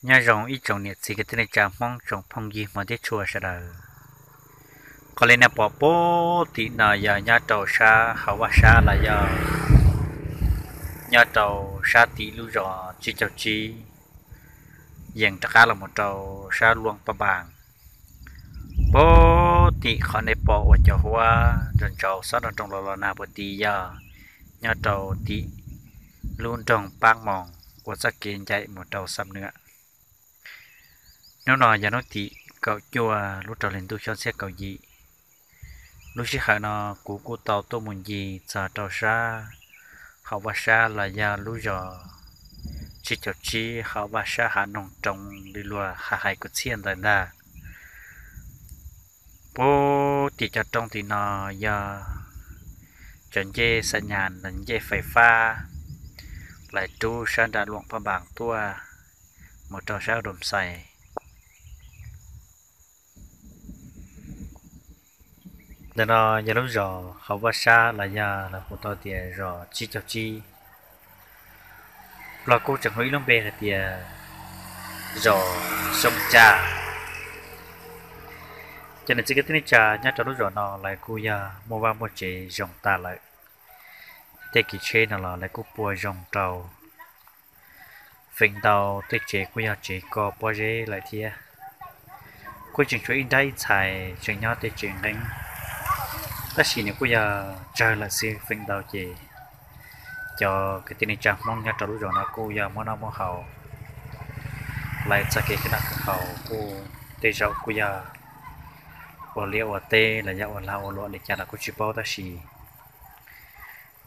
Nyob zoo ib tsoom niam txiv kwv tij neej tsa Hmoob tsoom phooj ywg hmov thiab tshua sawv daws. Qhov li nej pom puag tim no yog nyob rau sab hauv vaj sab los yog nyob rau sab tim lub zos tsib caug tsib, yees rov qab los mus rau sab Luam Paj Npas. Puag tim qhov nej pom uas cov huab nrov ntsauv xob nroo nroo los los nag puag tim yog nyob rau tim lub nroog Pab Moos uas txoj kev ncaim mus rau Xam Nuam. Hnub no yog hnub tim kaum cuaj lub rau hli ntuj xyoo txhiab kaum yim. Lub sij hawm no kuv kuj tau tuaj mus ncig txog rau sab hauv vaj sab los yog lub zos tsib caug tsib hauv vaj sab hav noog roo li luag hais kuv txhiaj ntawd ntag. Puag tim cov roob tim no yog cov ncej xa nyas los ncej fais fab lawv rub sab nram Luam Paj Npas tuaj mus rau sab Doo Xais. Ntawm no yog lub zos hauv vaj sab los yog lawv hu tau tias zos tsib caug tsib. Los kuj tseem hu ib lub npe hais tias zos Xyoo Ca. Cov niam txiv kwv tij neej tsa nyob rau lub zos no lawv kuj yog muaj vaj muaj tsev zoo tas lawm. Tej kev tsheb no los lawv kuj pua zoo rau. Feem ntau tej tsev kuj yog tsev ko pob zeb lawm thiab. Kuj tseem tshuav ib nrab ib txhais tseem nyob tej tsev nqeeb, tab sis nws kuj yog tsawg lawm xwb. Feem ntau ces cov kwv tij neej tsa Hmoob nyob rau lub zos no kuj yog muaj noj muaj haus, lawv txoj kev khwv noj khwv haus kuj tej zaum kuj yog ua liaj ua teb los yog ua lag ua luam li cas los kuj tsis paub, tab sis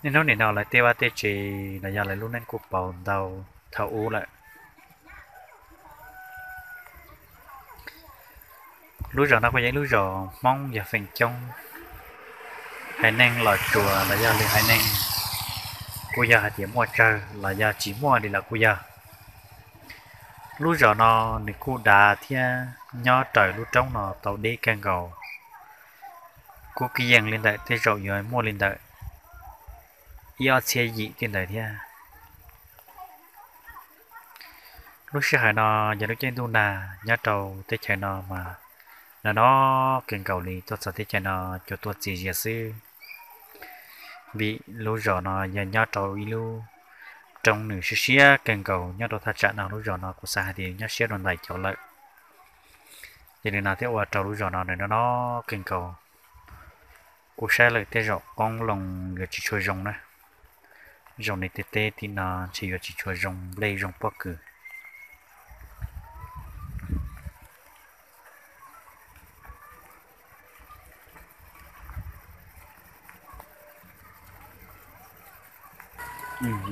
niaj hnub nim no lawv tej vaj tej tsev los yog lawv lub neej kuj pauv ntau thaum ub lawm. Lub zos no kuj yog ib lub zos Hmoob yog feem coob, haiv neeg los tsuas los yog li haiv neeg kuj yog hais tias muaj tsawg los yog tsis muaj li los kuj yog. Lub zos no nws kuj dav thiab nyob raws lub roob no tau deb kawg nkaus. Kuj kwv yees li ntawm tej zaum yuav muaj li ntawm ib ob txhiab yim tej ntawd thiab. Lub sij hawm no yog lub caij ntuj nag nyob rau teb chaws no mas no no kawg nkaus li, tuaj txog teb chaws no cua tuaj txias zias xwb. Vim lub zos no yog nyob rau ib lub roob nws siab siab kawg nkaus, nyob rau thaj tsam no lub zos no kuj xav hais tias nyob siab dua ntais cov lawm. Yog li no thiaj ua rau lub zos no nws no no kawg nkaus. Kuj saib lawm tej zaum qoob loo yuav tsis tshua zoo na. Zoo li tej teb tim no ntshe yuav tsis tshua zoo nplej zoo pob kws.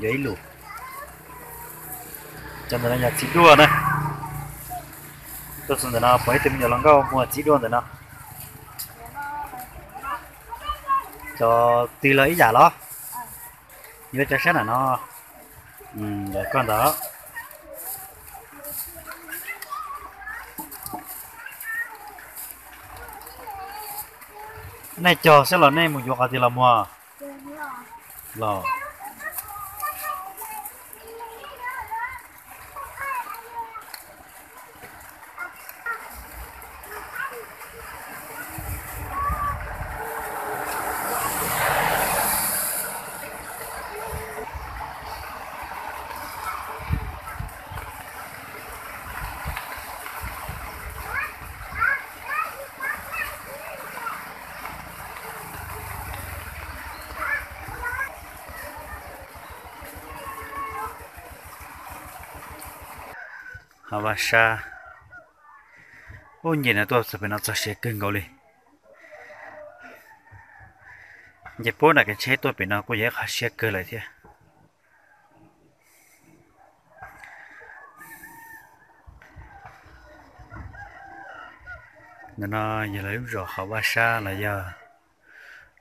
Yog ib lus, cov ntawm no yog txiv duaj na. Tuaj txog ntawm no pom ib tug me nyuam hluas nkauj muag txiv duaj ntawm no. Cov twg los ib yam los? Yuav cov sab nram no. Ntawm koj ntawd. Nej cog xwb los nej mus yuav qhov twg los muag? Los. Hauv vaj sab. Ub, nce no tuaj txog pem no txog siav kawg nkaus li. Nce puag nram kev tsheb tuaj pem no kuj yog ib qho siab kawg lawm thiab. Ntawm no yog lawv lub zos Hauv Vaj Sab los yog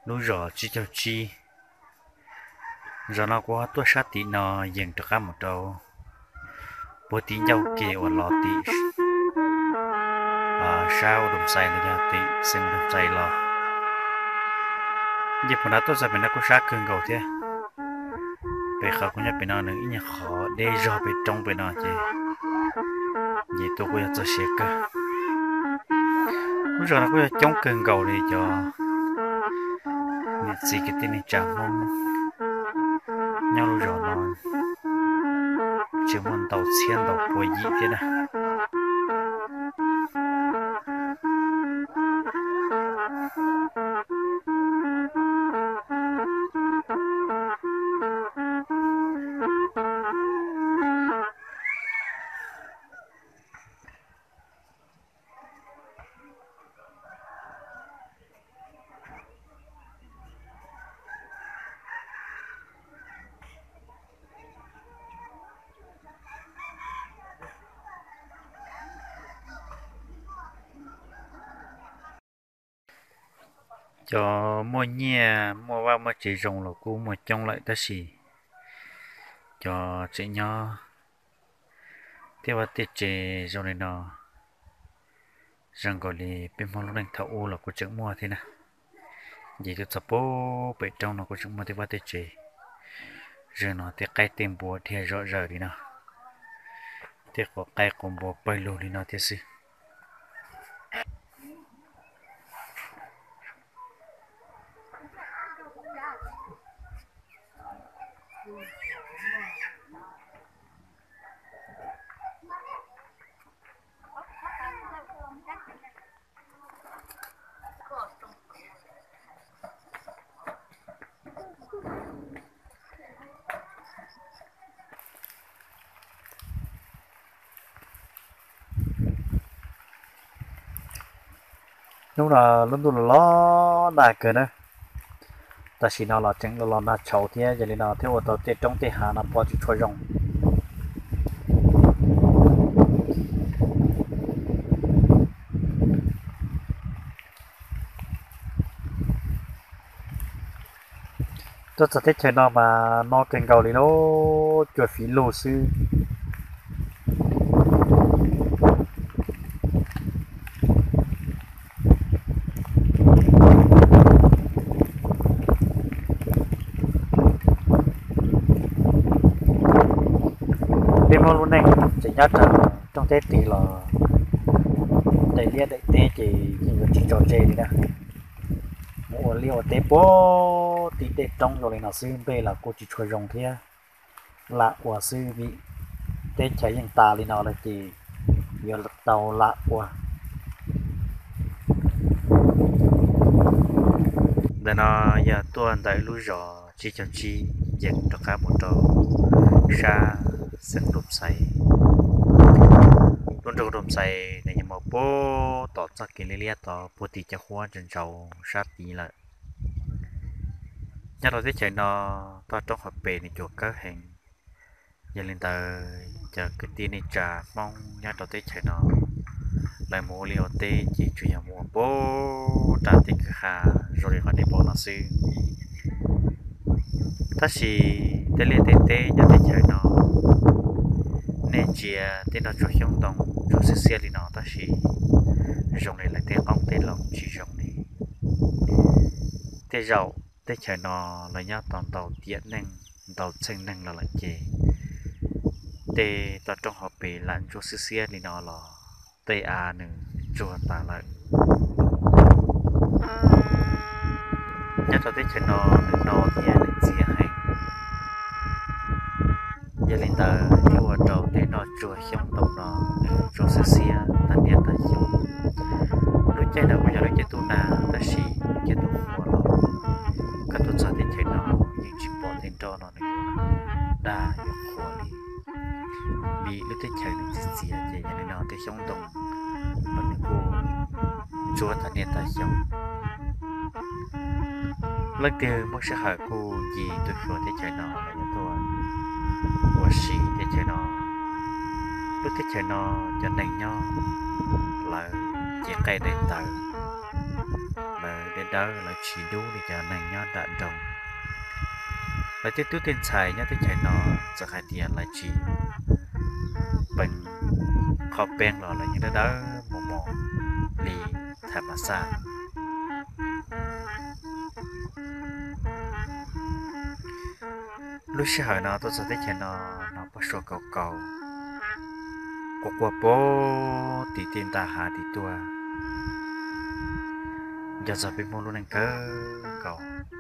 lub zos Tsib Caug Tsib. Zos no kuv ho tuaj sab tim no yees rov qab mus rau puag tim ncauj ke uas los tim sab Ua Doo Xais los yog tim xeev Ua Doo Xais los. Nce puag nrad tuaj txog pem no kuj sab kawg nkaus thiab. Pem qhov kuv nyob pem no nws ib nyuag qhov deb zog pem roob pem no ces nce tuaj kuj yog txog siav kawg. Lub zos no kuj yog coob kawg nkaus li cov niam txiv kwv tij neej tsa Hmoob nyob lub zos no tseem muaj ntau txhiab ntau pua yim thiab na. Cov muaj nyiaj muaj vaj muaj tsev zoo los kuj muaj coob lawm tab sis cov tseem nyob tej vaj tej tsev zoo li no zoo nkaus li peb Hmoob lub neej thaum ub los kuj tseem muaj thiab na. Nce tuaj txog puag pem roob no kuj tseem muaj tej vaj tej tsev zoo no, tej qaib tej npua dhia zom zaws li no, tej quav qaib quav npua pawg lug li no thiab xwb. Hnub no lub ntuj los los nag kawg na, tam sim no los tseem los los nag tshauv thiab, yog li no thiaj ua tau tej roob tej hav no pom tsis tshua zoo. Tuaj txog teb chaws no mas no kawg nkaus li lauj, cua fiv lug xwb. Peb Hmoob lub neej tseem nyob rau roob teb twg los daim liaj daim teb ces yeej yuav tsis tso tseg li na. Mus ua liaj ua teb puag tim tej roob zoo li no xwb, nplej los kuj tsis tshua zoo thiab. Lam ua xwb vim teb chaws yeej tas li no lawm ces yuav tau lam ua. Ntawm no yog tuaj ntawm lub zos Tsib Caug Tsib yees rov qab mus rau sab xeev Doo Xais. Lub nroog Doo Xais nws yuav mus puag tom txoj kev liab liab tod puag tim cov huab ntsaus ntsaus sab tid lawm. Nyob rau teb chaws no toj roob hauv pes nws cua kawg heev, yog li ntawd cov kwv tij neej tsa Hmoob nyob rau teb chaws no lawv mus ua liaj ua teb ces tsuas yog mus ua puag nram tej kwj ha zoo li qhov nej pom no xwb. Tab sis tej liaj tej teb nyob teb chaws no, nej ntsia tej nroj tsuag xyoob ntoo ntsuab xiab xiab li no tab sis zoo li lawv tej qoob tej loo tsis zoo li. Tej zaum teb chaws no lawv nyob tau ntau tiam neej ntau txheej neeg los lawm ces tej toj roob hauv pes lam ntsuab xiab xiab li no los tej av nws tsuag tas lawm. Nyob rau teb chaws no nws no thiab nws ntxias heev, yog li ntawd thiaj ua rau tej nroj tsuag xyoob ntoo no nws ntsuab xiab xiab tag niaj tag xyoo. Lub caij no kuj yog lub caij ntuj nag tab sis lub caij ntuj qhua los koj tuaj txog teb chaws no yeej tsis pom tej nroj no nws yuav dag yuav qhuav li, vim lub teb chaws nws txias txias ces yog li no tej xyoob ntoo los nws kuj ntsuab tag niaj tag xyoo. Leej twg muaj sij hawm kuj ncig tuaj xyuas teb chaws no los yog tuaj ua si teb chaws no. Lub teb chaws no cov neeg nyob lawv cev qe daim tawv, lawv dawb dawb, lawv tsis dub li cov neeg nyob nram nroog. Lawv tej tub tej ntxhais nyob teb chaws no txawm hais tias lawv tsis peev qhov peeb los lawv yeej dawb dawb mos mos li tham mas xaj. Lub sij hawm no tuaj txog teb chaws no, hnov poj suav kaus kaus, quaj quaj puag tim tej nta hav tim tuaj, nco txog peb Hmoob lub neej kawg nkaus.